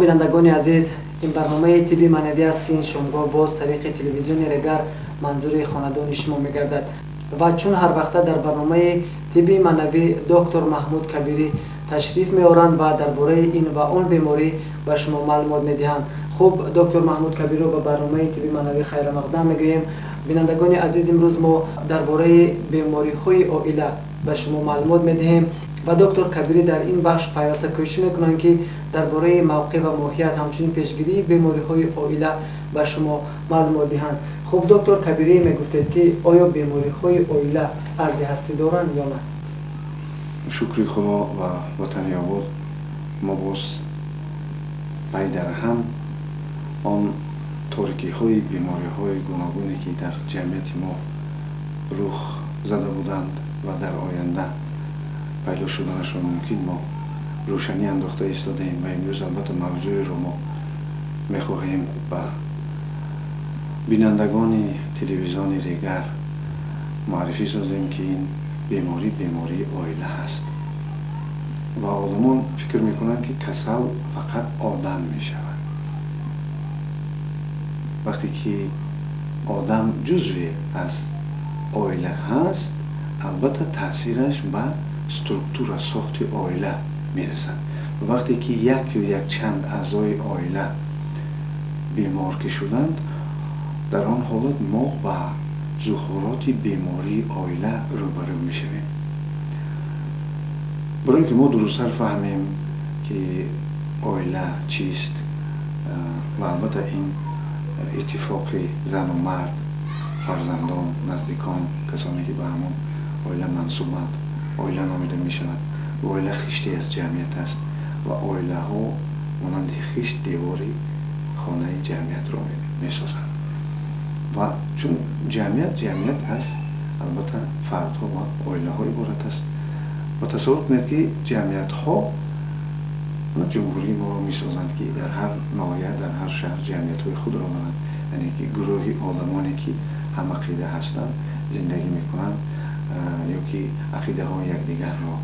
Бинандагони азиз, ин барномаи тибби маънавӣ аст, ки ин шомгоҳ боз тариқи телевизиони Регар манзури хонадони шумо мегардад. Ва чун ҳар вақта дар барномаи тибби маънавӣ доктор Маҳмуд Кабирӣ ташриф меоранд ва дар бораи ин ва он беморӣ ба шумо маълумот медиҳанд. Хуб, доктор Маҳмуд Кабириро ба барномаи тибби маънавӣ хайрамақдам мегӯем. Бинандагони азиз, имрӯз мо дар бораи бемориҳои оила ба шумо маълумот медиҳем ва доктор Кабирӣ дар ин бахш пайваста кӯшиш мекунанд, ки дар бораи мавқеъ ва моҳият, ҳамчунин пешгирии бемориҳои оила ба шумо маълумот диҳанд. Хуб, доктор Кабирӣ, мегуфтед, ки оё бемориҳои оила арзи ҳастӣ доранд ё на? Шукри Худо ва ватани обод, мо боз пай дар ҳам он торикиҳои бемориҳои гуногуне, ки дар ҷамъияти мо рух зада буданд ва дар оянда пайдо шуданашон мумкин, мо рӯшанӣ андохта истодаем. Ва имрӯз албатта мавзӯеро мо мехоҳем ба бинандагони телевизиони Регар муаррифӣ созем, ки ин беморӣ бемории оила ҳаст. Ва одамон фикр мекунанд, ки касал фақат одам мешавад. Вақте ки одам ҷузве аз оила ҳаст, албатта таъсираш ба структура, сохти оила мерасад. Вақте ки як ё якчанд аъзои оила бемор ки шуданд, дар он ҳолат мо ба зуҳуроти бемории оила рӯбарӯ мешавем. Барои ки мо дурусттар фаҳмем, ки оила чист, ва албатта ин иттифоқи зану мард, фарзандон, наздикон, касоне ки ба ҳамон оила мансубанд, оила номида мешавад. Оила хиште аз ҷамъият аст ва оилаҳо монанди хишт девори хонаи ҷамъиятро месозанд. Ва чун ҷамъият аз албатта фардҳо ва оилаҳо иборат аст, ва тасаввур кунед, ки ҷамъиятҳо ҷумҳурии моро месозанд, ки дар ҳар ноҳия, дар ҳар шаҳр ҷамъиятҳои худро доранд, яъне ки гурӯҳи одамоне, ки ҳамақида ҳастанд, зиндагӣ мекунанд ё ки ақидаҳои якдигарро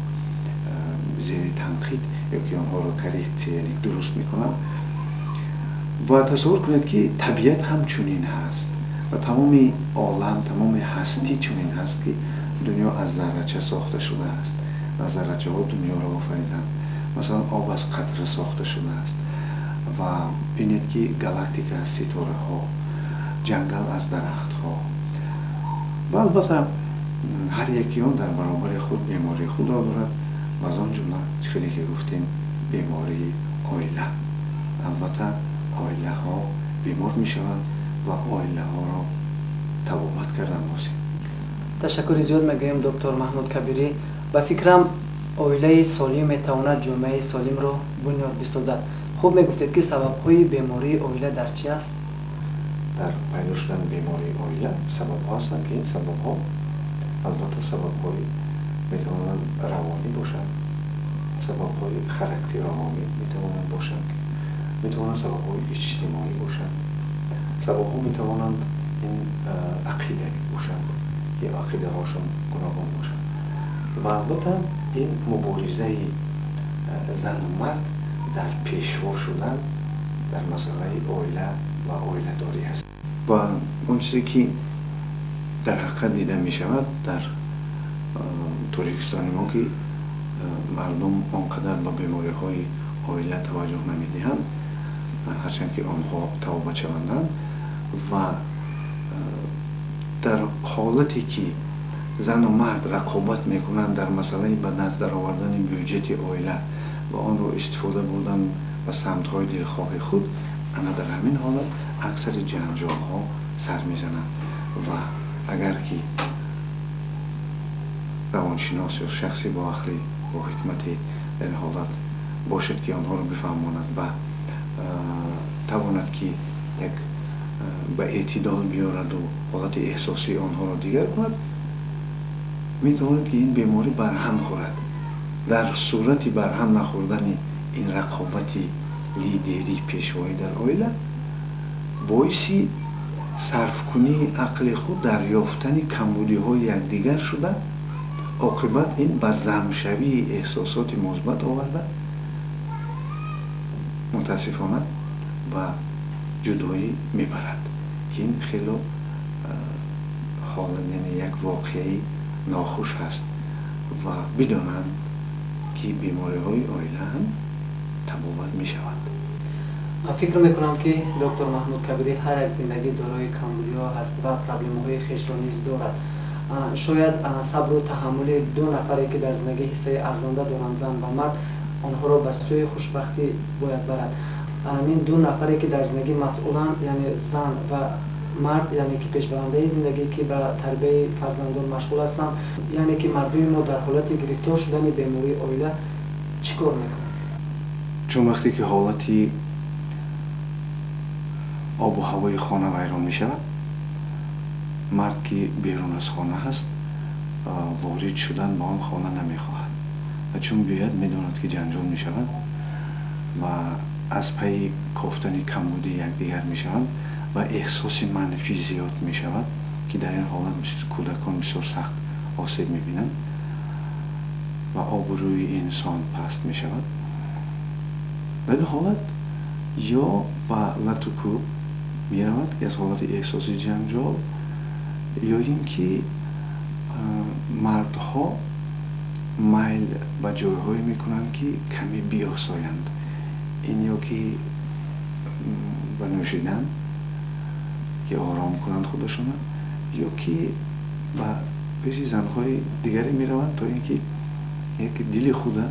зери танқид ё ки онҳоро коррекция, яъне дуруст мекунанд. Ва тасаввур кунед, ки табиат ҳам чунин ҳаст ва тамоми олам, тамоми ҳастӣ чунин ҳаст, ки дунё аз заррача сохта шудааст ва заррачаҳо дунёро офариданд. Масалан, об аз қатра сохта шудааст ва бинед, ки галактика аз ситораҳо, ҷангал аз дарахтҳо. Ва албатта ҳар яки он дар баробари худ бемории худро дорад ва аз он ҷумла, чӣ хеле ки гуфтем, бемории оила. Албатта оилаҳо бемор мешаванд ва оилаҳоро табобат кардан лозим. Ташаккури зиёд мегӯем, доктор Маҳмуд Кабирӣ. Ба фикрам, оилаи солим метавонад ҷомеаи солимро бунёд бисозад. Хуб, мегуфтед, ки сабабҳои бемории оила дар чӣ аст? Дар пайдо шудани бемории оила сабабҳо ҳастанд, ки ин сабабҳо албатта сабабҳои метавонанд равонӣ бошанд, сабабҳои характеромӣ метавонанд бошанд, метавонанд сабабҳои иҷтимоӣ бошанд, сабабҳо метавонанд ин ақидавӣ бошанд, ки ақидаҳошон гуногун бошанд. Ва албатта ин муборизаи зану мард дар пешво шудан дар масъалаи оила ва оиладорӣ аст. Ва он чизе, ки дар ҳақиқат дида мешавад дар Тоҷикистони мо, ки мардум он қадар ба бемориҳои оила таваҷҷӯҳ намедиҳанд, ҳарчанд ки онҳо табобат шаванданд. Ва дар ҳолате ки зану мард рақобат мекунанд дар масъалаи ба даст даровардани бюҷети оила ва онро истифода бурдан ба самтҳои дилхоҳи худ, ана дар ҳамин ҳолат аксари ҷанҷолҳо сар мезананд. Ва агар ки равоншинос ё шахси бо ақлӣ, бо ҳикмате дар ин ҳолат бошад, ки онҳоро бифаҳмонад ва тавонад, ки як ба эътидол биёраду ҳолати эҳсосии онҳоро дигар кунад, метавонад, ки ин беморӣ барҳам хӯрад. Дар сурати барҳам нахӯрдани ин рақобати лидерӣ, пешвоӣ дар оила боиси сарфкунии ақли худ дар ёфтани камбудиҳои якдигар шуда, оқибат ин ба замшавии эҳсосоти мусбат оварда. Мутаассифона ба ҷудоӣ мебарад, ки ин хело ҳолат, яъне як воқеаи нохуш ҳаст ва бидонанд, ки бемориҳои оила ҳам табобат мешавад. Фикр мекунам, ки доктор Маҳмуд Кабирӣ, ҳар як зиндагӣ дорои камбудиҳо ҳаст ва проблемаҳои хешро низ дорад. Шояд сабру таҳаммули ду нафаре, ки дар зиндагӣ ҳиссаи арзанда доранд, зан ва мард, онҳоро ба сӯи хушбахтӣ бояд барад. Ҳамин ду нафаре, ки дар зиндагӣ масъуланд, яъне зан ва мард, яъне ки пешбарандаи зиндагӣ, ки ба тарбияи фарзандон машғул ҳастанд, яъне ки мардуми мо дар ҳолати гирифтор шудани бемории оила чӣ кор мекунанд? Чун вақте ки ҳолати обу ҳавои хона вайрон мешавад, мард, ки берун аз хона ҳаст, ворид шудан ба он хона намехоҳад ва чун биёяд, медонад, ки ҷанҷол мешавад ва аз пайи кофтани камбудии якдигар мешаванд ва эҳсоси манфӣ зиёд мешавад, ки дар ин ҳолат кӯдакон бисёр сахт осеб мебинанд ва обрӯи инсон паст мешавад. Дар ин ҳолат ё ба лату кӯб меравад, ки аз ҳолати эҳсоси ҷанҷол, ё ин ки мардҳо майл ба ҷойҳое мекунанд, ки каме биосоянд, ин ё ки ба нӯшидан, ки ором кунанд худашона, ё ки ба пеши занҳои дигаре мераванд, то ин ки як дили худа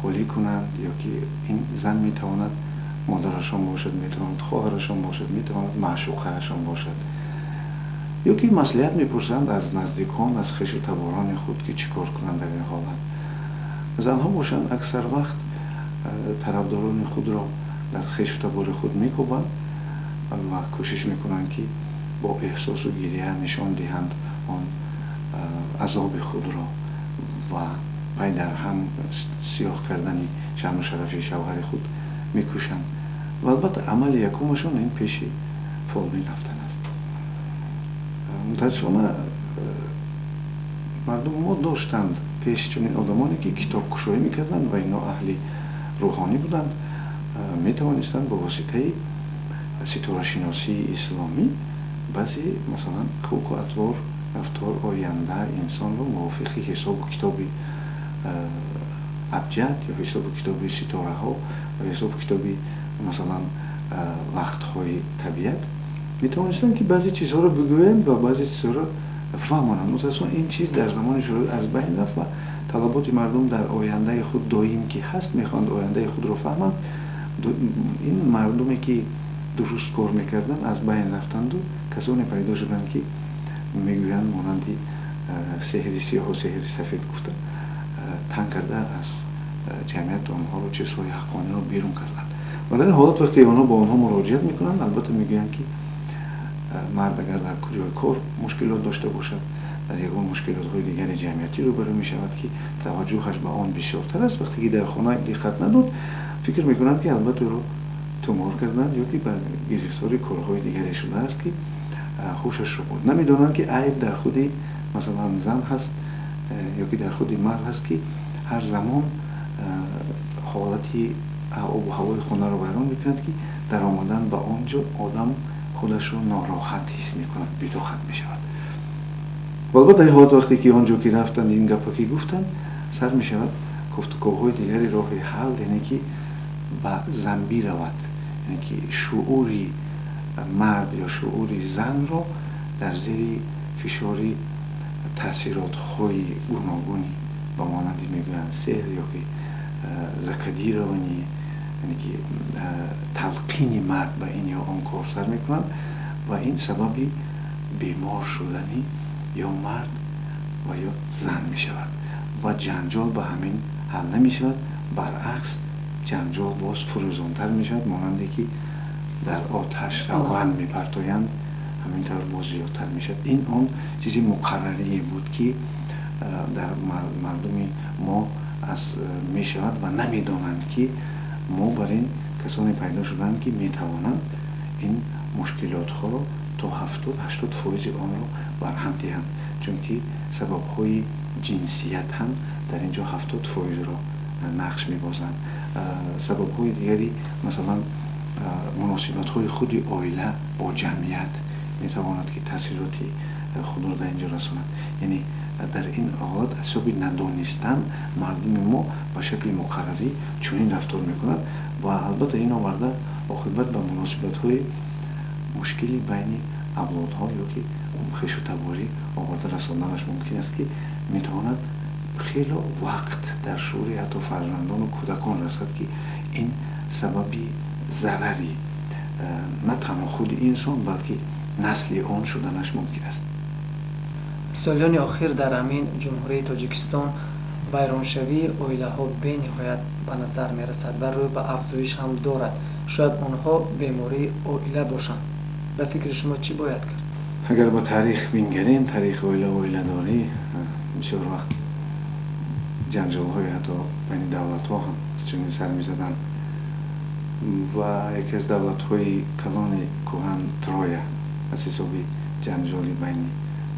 холӣ кунанд. Ё ки ин зан метавонад модарашон бошад, метавонад хоҳарашон бошад, метавонад маъшуқаашон бошад, ё ки маслиҳат мепурсанд аз наздикон, аз хешу таборони худ, ки чӣ кор кунанд дар ин ҳолат. Занҳо бошанд, аксар вақт тарафдорони худро дар хешу табори худ мекӯбанд ва кӯшиш мекунанд, ки бо эҳсосу гирия нишон диҳанд он азоби худро ва пай дар ҳам сиёҳ кардани шаъну шарафи шавҳари худ мекӯшанд. Ва албатта амали якумашон ин пеши фолбин рафтан аст. Мутаассифона, мардуми мо доштанд пеш чунин одамоне, ки китобкушоӣ мекарданд ва ино аҳли рӯҳонӣ буданд, метавонистанд бо воситаи ситорашиносии исломӣ баъзе, масалан, хулқу атвор, рафтор, оянда инсонро мувофиқи ҳисобу китоби абҷад ё ҳисобу китоби ситораҳо ва ҳисобу китоби, масалан, вақтҳои табиат метавонистанд, ки баъзе чизҳоро бигӯянд ва баъзе чизҳоро фаҳмонанд. Мутаассифона, ин чиз дар замони Шӯравӣ аз байн рафт ва талаботи мардум дар ояндаи худ доим ки ҳаст, мехоҳанд ояндаи худро фаҳманд. Ин мардуме, ки дуруст кор мекарданд, аз байн рафтанду касоне пайдо шуданд, ки мегӯянд, монанди сеҳри сиёҳу сеҳри сафед гуфта, танг карда аз ҷамъият онҳоро, чизҳои ҳаққониро берун карданд. Ва дар ин ҳолат, вақте онҳо ба онҳо муроҷиат мекунанд, албатта мегӯянд, ки мард агар дар куҷои кор мушкилот дошта бошад, дар ягон мушкилотҳои дигари ҷамъиятӣ рӯбарӯ мешавад, ки таваҷҷӯҳаш ба он бисёртар аст, вақте ки дар хона диққат надод, фикр мекунанд, ки албатта ӯро тумор карданд ё ки ба гирифтори корҳои дигаре шудааст, ки ҳушашро бурд. Намедонанд, ки айб дар худи, масалан, зан ҳаст ё ки дар худи мард ҳаст, ки ҳар замон ҳолати обу ҳавои хонаро вайрон мекунад, ки дар омадан ба он ҷо одам худашро нороҳат ҳис мекунад, бетоқат мешавад. Ва албатта дар ин ҳолат, вақте ки он ҷо ки рафтанд, ин гапа ки гуфтанд, сар мешавад кофтуковҳои дигари роҳи ҳал, яъне ки ба замбӣ равад, яъне ки шуури мард ё шуури занро дар зери фишори таъсиротҳои гуногуни, ба монанди, мегӯянд, сеҳр ё ки закодирование, яъне ки талқини мард ба ин ё он кор сар мекунанд ва ин сабаби бемор шудани ё мард ва ё зан мешавад ва ҷанҷол ба ҳамин ҳал намешавад. Баръакс, ҷанҷол боз фурӯзонтар мешавад, монанде ки дар оташ равған мепартоянд, ҳамин тавр боз зиёдтар мешавад. Ин он чизи муқаррарие буд, ки дар мардуми мо аз мешавад ва намедонанд, ки мо бар ин касоне пайдо шуданд, ки метавонанд ин мушкилотҳоро то 70-80 фоизи онро барҳам диҳанд, чунки сабабҳои ҷинсият ҳам дар ин ҷо 70 фоизро нақш мебозанд. Сабабҳои дигари, масалан, муносибатҳои худи оила бо ҷамъият метавонад ки таъсироти худро дар инҷо расонад. Яъне дар ин ҳолат аз ҳисоби надонистан мардуми мо ба шакли муқаррарӣ чунин рафтор мекунад ва албатта ин оварда оқибат ба муносибатҳои мушкили байни авлодҳо ё ки хешу таборӣ оварда расонданаш мумкин аст, ки метавонад хело вақт дар шуури ҳатто фарзандону кӯдакон расад, ки ин сабаби зарари на танҳо худи инсон, балки насли он шуданаш мумкин аст. Солиёни охир дар ҳамин Ҷумҳурии Тоҷикистон вайроншавии оилаҳо бениҳоят ба назар мерасад ва рӯ ба афзоиш ҳам дорад. Шояд онҳо бемории оила бошанд. Ба фикри шумо, чӣ бояд кард? Агар ба таърих бингарем, таърихи оила, оиладорӣ, бисёр вақт ҷанҷолҳои ҳатто байни давлатҳо ҳам аз чунин сар мезаданд ва яке аз давлатҳои калони кӯҳан, Троя, аз ҳисоби ҷанҷоли байни,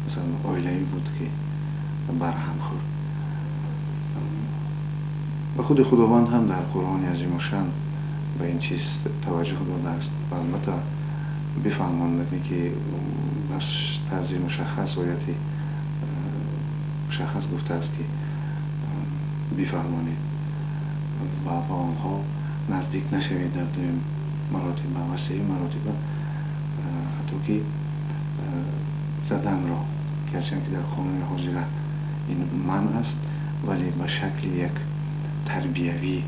масалан, оилавӣ буд, ки барҳам хӯрд. Ба худи Худованд ҳам дар Қуръони азимушшан ба ин чиз таваҷҷӯҳ додааст ва албатта бифаҳмондане, ки ба тарзи мушаххас, ояти мушаххас гуфтааст, ки бифаҳмонед ва ба онҳо наздик нашавед дар дуюм маротиба ва сеюм маротиба, ҳатто ки заданро, гарчанд ки дар қонуни ҳозира ин манъ аст, вале ба шакли як тарбиявӣ,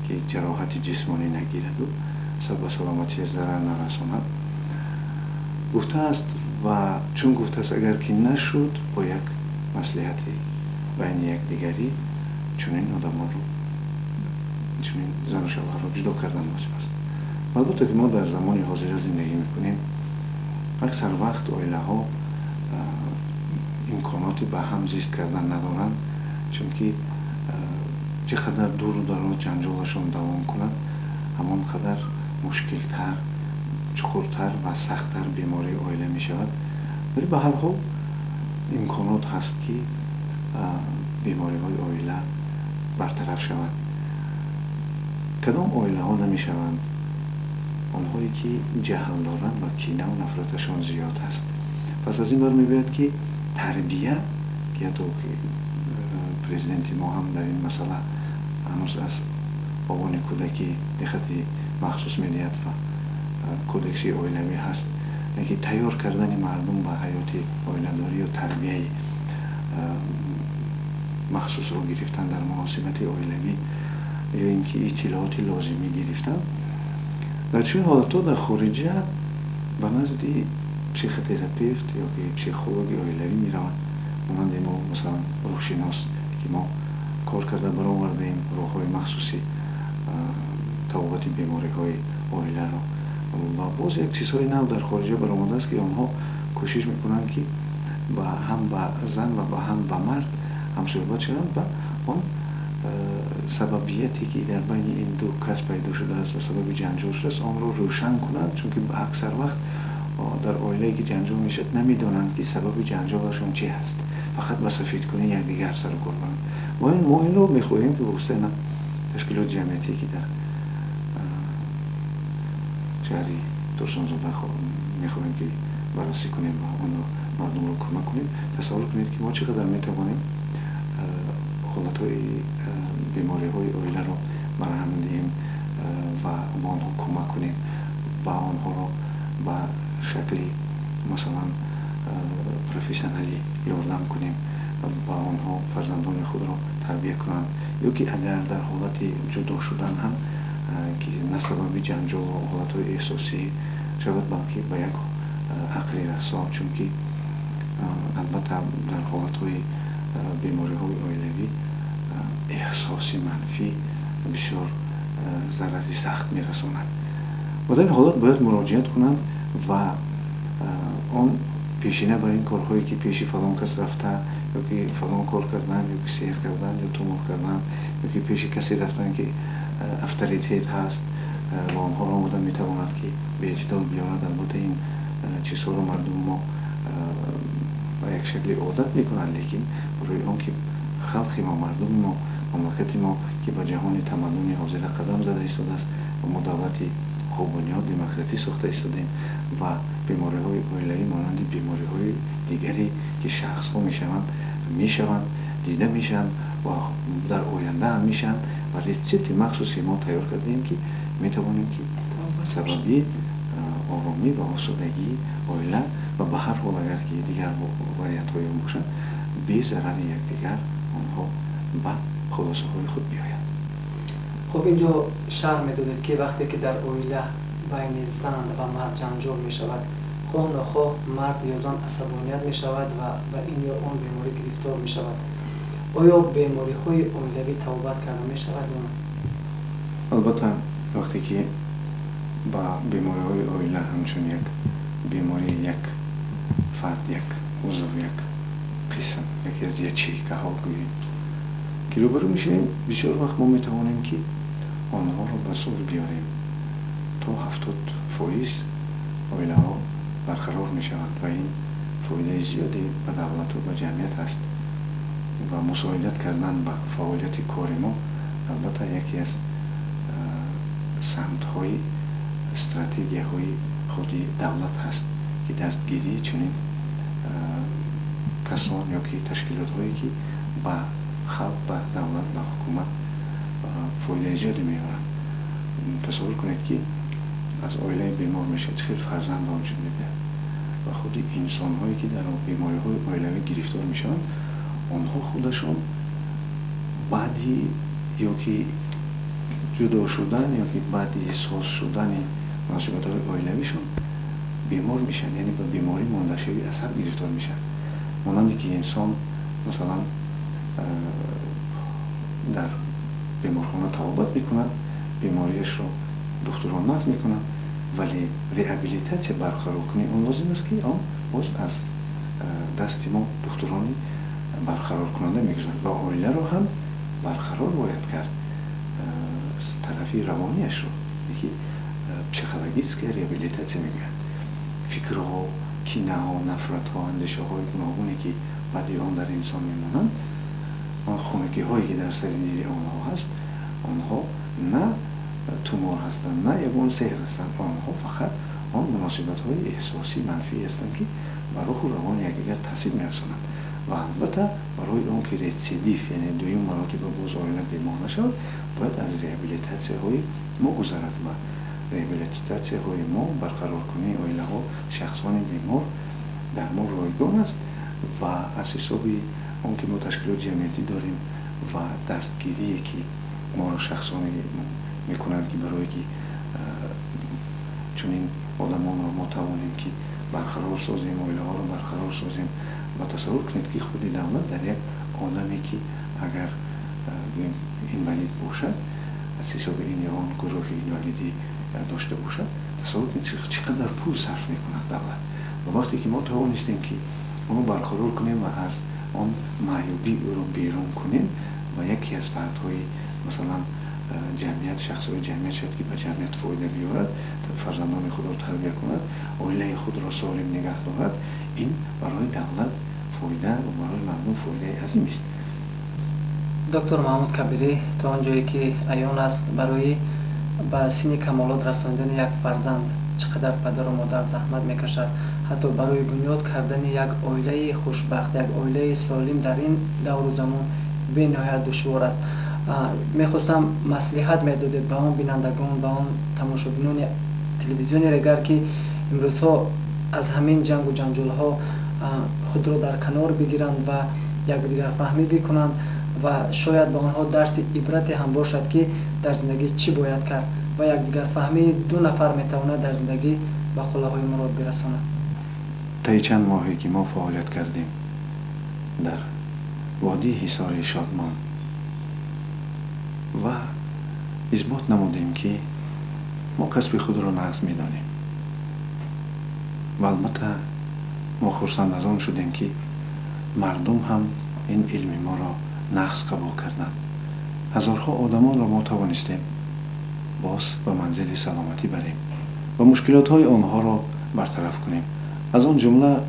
ки ҷароҳати ҷисмонӣ нагираду ба саломатия зарар нарасонад, гуфтааст. Ва чун гуфтааст, агар ки нашуд, бо як маслиҳати байни якдигарӣ чунин одамонро, чунин зану шавҳарро ҷудо кардан лозим аст. Албатта ки мо дар замони ҳозира зиндагӣ мекунем, аксар вақт оилаҳо имконоти ба ҳам зист кардан надоранд, чунки чӣ қадар дуру дароз ҷанҷолашон давом кунад, ҳамон қадар мушкилтар, чуқуртар ва сахттар бемории оила мешавад. Вале ба ҳар ҳол имконот ҳаст, ки бемориҳои оила бартараф шаванд. Кадом оилаҳо намешаванд? Онҳое ки ҷаҳл доранд ва кинаву нафраташон зиёд аст. Пас аз ин бармебояд, ки тарбия, ки ҳатто президенти мо ҳам дар ин масъала ҳанӯз аз овони кӯдакӣ диққати махсус медиҳад ва кодекси оилавӣ ҳаст, ки тайёр кардани мардум ба ҳаёти оиладорӣ ё тарбияи махсусро гирифтан дар муносибати оилавӣ ё ин ки иттилооти лозимӣ гирифтан. Дар чунин ҳолатҳо дар хориҷа ба назди психотерапевт ё ки психологи оилавӣ мераванд, монанди мо, масалан, рӯҳшинос, ки мо кор карда баровардаем роҳҳои махсуси табобати бемориҳои оиларо. Ва боз як чизҳои нав дар хориҷа баромадааст, ки онҳо кӯшиш мекунанд, ки ҳам ба зан ва ҳам ба мард ҳамсӯҳбат шаванд ва он сабабияте ки дар байни ин ду кас пайдо шудааст ва сабаби ҷанҷол шудааст, онро рӯшан кунанд, чунки аксар вақт дар оилае ки ҷанҷол мешавад, намедонанд, ки сабаби ҷанҷолашон чӣ ҳаст, фақат ба сафедкунии якдигар сару кор доранд. Мо инро мехоҳем, ки воситаи ташкилоти ҷамъиятие, ки дар шаҳри Турсунзода мехоҳем, ки баррасӣ кунем ва онро мардумро кӯмак кунем. Тасаввур кунед, ки мо чӣ қадар метавонем ҳолатҳои бемориҳои оиларо барҳам диҳем ва ба онҳо кӯмак кунем ва онҳоро ба шакли, масалан, профессионалӣ ёрдам кунем, ба онҳо фарзандони худро тарбия кунанд, ё ки агар дар ҳолати ҷудо шудан ҳам, ки на сабаби ҷанҷолу ҳолатҳои эҳсосӣ шавад, балки ба як ақли расо, чунки албатта дар ҳолатҳои бемориҳои оилавӣ эҳсоси манфӣ бисёр зарари сахт мерасонад ва дар ин ҳолат бояд муроҷиат кунанд ва он пешина бар ин корҳое, ки пеши фалон кас рафта ё ки фалон кор кардан, ё ки сеҳр кардан, ё тумор кардан, ё ки пеши касе рафтан, ки авторитет ҳаст ва онҳоро омода метавонад, ки беэътидол биёрад. Албатта ин чизҳоро мардуми мо ба як шакли одат мекунанд, лекин барои он ки халқи мо, мардуми мо Мамлакати мо, ки ба ҷаҳони тамаддуни ҳозира қадам зада истодааст, ва мо давлати хуббунёд, демократӣ сохта истодем ва бемориҳои оилавӣ монанди бемориҳои дигаре, ки шахсҳо мешаванд, дида мешаванд ва дар оянда ҳам мешаванд, ва рецепти махсуси мо тайёр кардем, ки метавонем, ки сабаби оромӣ ва осудагии оила ва ба ҳар ҳол, агар ки дигар вариантҳои он бошанд, безарари якдигар онҳо ба хулосаҳои худ биёянд. Хуб, инҷо шарҳ медодед, ки вақте ки дар оила байни зан ва мард ҷанҷол мешавад, хоҳ нохоҳ мард ё зан асабоният мешавад ва ба ин ё он беморӣ гирифтор мешавад. Оё бемориҳои оилавӣ табобат карда мешавад ё на? Албатта, вақте ки ба бемориҳои оила ҳамчун як бемории як фард, як узв, як қисм, яке аз ячейкаҳо гӯем, ки рӯбарӯ мешавем, бисёр вақт мо метавонем, ки онҳоро ба сулҳ биёрем. То 70% оилаҳо барқарор мешаванд ва ин фоидаи зиёде ба давлату ба ҷамъият аст. Ва мусоидат кардан ба фаъолияти кори мо, албатта, яке аз самтҳои стратегияҳои худи давлат ҳаст, ки дастгирии чунин касон ё ки ташкилотҳое, ки ба халқ, ба давлат, ба ҳукумат фоидаи зиёде меоранд. Тасаввур кунед, ки аз оилаи бемор мешавад, чӣ хел фарзанд ба вуҷуд мебиёяд, ва худи инсонҳое, ки дар бемориҳои оилавӣ гирифтор мешаванд, онҳо худашон баъди ё ки ҷудо шудан, ё ки баъди соз шудани муносибатҳои оилавишон бемор мешаванд, яъне ба беморӣ мондашавии асаб гирифтор мешаванд. Монанде ки инсон, масалан, дар беморхона табобат мекунад, бемориашро духтурон назм мекунанд, вале реабилитатсия, барқароркунии он лозим аст, ки он боз аз дасти мо, духтурони барқароркунанда, мегузарад ва оиларо ҳам барқарор бояд кард, тарафи равонияшро, ки психологическая реабилитация мегӯянд. Фикрҳо, кинаҳо, нафратҳо, андешаҳои гуногуне, ки баъди он дар инсон мемонанд, он хунукиҳое, ки дар сари дили онҳо ҳаст, онҳо на тумор ҳастанд, на ягон сеҳр ҳастанд, онҳо фақат он муносибатҳои эҳсосии манфӣ ҳастанд, ки ба рӯҳу равони якдигар таъсир мерасонанд. Ва албатта, барои он ки рецидив, яъне дуюм маротиба боз оила бемор нашавад, бояд аз реабилитатсияҳои мо гузарад ва реабилитатсияҳои мо, барқароркунии оилаҳо, шахсони бемор дар мо ройгон аст. Ва аз ҳисоби он ки мо ташкилоти ҷамъиятӣ дорем ва дастгирие, ки моро шахсоне мекунанд, ки барое ки чунин одамонро мо тавонем, ки барқарор созем, оилаҳоро барқарор созем. Ва тасаввур кунед, ки худи давлат дар як одаме, ки агар инвалид бошад, аз ҳисоби ин ё он гурӯҳи инвалидӣ дошта бошад, тасаввур кунед, чӣ қадар пул сарф мекунад давлат. Ва вақте ки мо тавонистем, ки онро барқарор кунем ва аз он маъюбӣ ӯро берун кунем ва яке аз фардҳои, масалан, ҷамъият, шахсҳои ҷамъият шавад, ки ба ҷамъият фоида биёрад, фарзандони худро тарбия кунад, оилаи худро солим нигаҳ дорад, ин барои давлат фоида ва барои мардум фоидаи азим аст. Доктор Маҳмуд Кабирӣ, то он ҷое ки аён аст, барои ба синни камолот расонидани як фарзанд чӣ қадар падару модар заҳмат мекашад, ҳатто барои бунёд кардани як оилаи хушбахт, як оилаи солим дар ин давру замон бениҳоят душвор аст. Мехостам маслиҳат медодед ба он бинандагон, ба он тамошобинони телевизиони Регар, ки имрӯзҳо аз ҳамин ҷангу ҷанҷолҳо худро дар канор бигиранд ва якдигарфаҳмӣ бикунанд, ва шояд ба онҳо дарси ибрате ҳам бошад, ки дар зиндагӣ чӣ бояд кард ва якдигарфаҳмии ду нафар метавонад дар зиндагӣ ба қуллаҳои мурод бирасонад. Таи чанд моҳе, ки мо фаъолият кардем дар водии Ҳисори Шодмон ва исбот намудем, ки мо касби худро нағз медонем, ва албатта мо хурсанд аз он шудем, ки мардум ҳам ин илми моро нағз қабул карданд. Ҳазорҳо одамонро мо тавонистем боз ба манзили саломатӣ барем ва мушкилотҳои онҳоро бартараф кунем, аз он ҷумла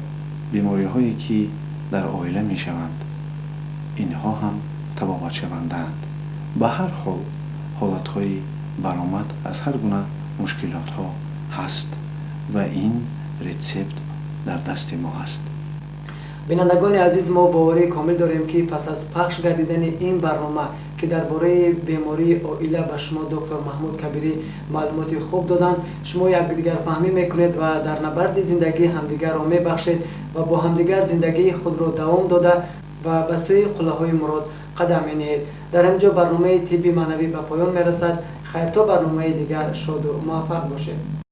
бемориҳое, ки дар оила мешаванд, инҳо ҳам табобатшавандаанд. Ба ҳар ҳол, ҳолатҳои баромад аз ҳар гуна мушкилотҳо ҳаст ва ин рецепт дар дасти мо ҳаст. Бинандагони азиз, мо боварии комил дорем, ки пас аз пахш гардидани ин барнома, ки дар бораи бемории оила ба шумо доктор Маҳмуд Кабирӣ маълумоти хуб доданд, шумо якдигарфаҳмӣ мекунед ва дар набарди зиндагӣ ҳамдигарро мебахшед ва бо ҳамдигар зиндагии худро давом дода ва ба сӯи қуллаҳои мурод қадам менеҳед. Дар ҳамин ҷо барномаи тибби маънавӣ ба поён мерасад. Хайр, то барномаи дигар шоду муваффақ бошед.